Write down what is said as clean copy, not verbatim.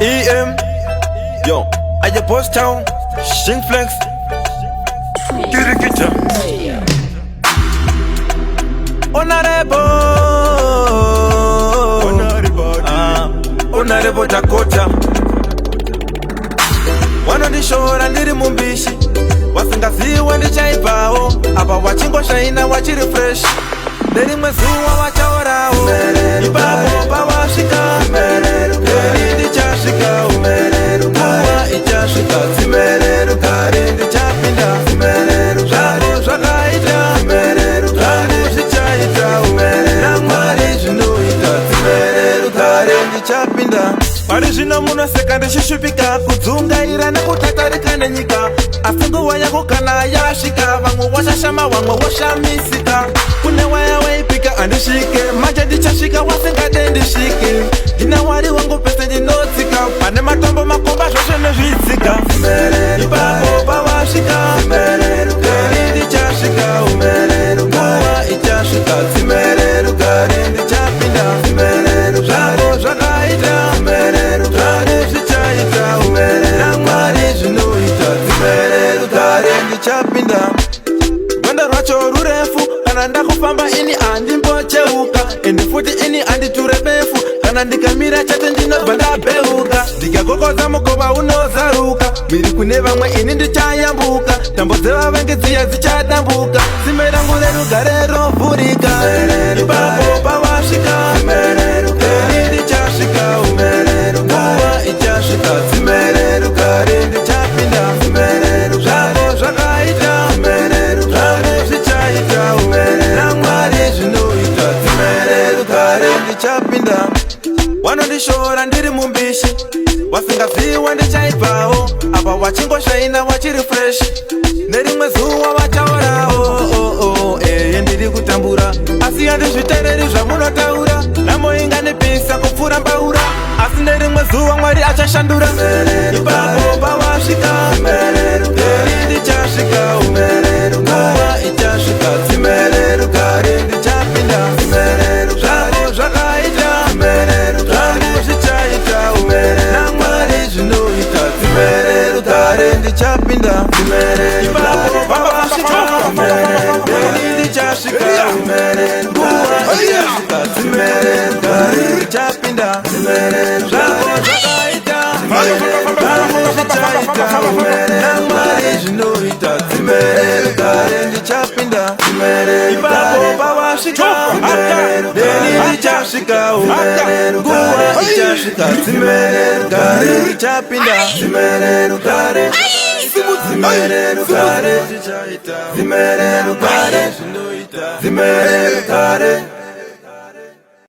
EM, yo, aye post town, Shing Flex, Kirikita. Honorable, ah, Honorable Dakota. Vanondishora ndiri mumbishi, vasingaziwe ndichaibvawo apa, wachingoshaina wachiri fresh, nerimwe zuva vachaorawo. Ipapo pavasvika, ini ndichasvikawo. Nguva ichasvika, kare ndichapinda. Zvavo zvakaita, zvangu zvichaitawo. NaMwari zvinoita, kare ndichapinda. Pari zvino munoseka ndichishupika, kudzungaira nekutatarika nenyika, asi nguva yako kana yasvika, vamwe washashama, vamwe woshamisika. Kune waya waipika handisvike, manje ndichasvika wasingade ndisvike. Ndina Mwari wangu, pese ndinotsika pane matombo, makomba, zvose nezvitsika. Ipapo pavasvika, ini ndichasvikawo. Nguva ichasvika, kare ndichapinda. Zvavo zvakaita, zvangu zvichaitawo. NaMwari zvinoita, kare ndichapinda. Rwendo rwacho rurefu, kana ndakufamba ini handimbocheuka, ende futi ini handiture befu. Kana ndikamira chete ndinobva ndabheuka, ndikagogodza mukova unozaruka. Miri kune vamwe, ini ndichayambuka. Tambo dzevavengi dziya dzichadambuka, tsime rangu rerugare rovhurika. Ipapo pavasvika, ini ndichasvikawo. Nguva ichasvika, kare ndichapinda. Zvavo zvakaita, zvangu zvichaitawo. NaMwari zvinoita, kare ndichapinda. Vanondishora ndiri mumbishi, vasingaziwe ndichaibvawo apa, wachingoshaina wachiri fresh, nerimwe zuva vachaorawo. Oh, eye ndiri kutambura, asi handizvitereri zvamunotaura. Nhamo inganipisa kupfuura mbaura, asi nerimwe zuva Mwari achashandura. Ipapo pavasvika, ini ndichasvikawo. Nguva ichasvika, kare ndichapinda. Zvavo zvakaita, zvangu zvichaitawo. NaMwari zvinoita, kare ndichapinda. Ipapo pavasvika, ini ndichasvikawo. Nguva ichasvika, kare ndichapinda. Zvavo zvakaita, zvangu zvichaitawo. NaMwari zvinoita, kare ndichapinda. Ipapo pavasvika, neni ndichasvikawo. Nguva ichasvika, kare ndichapinda. Kare, kare, kare, zvinoita, kare.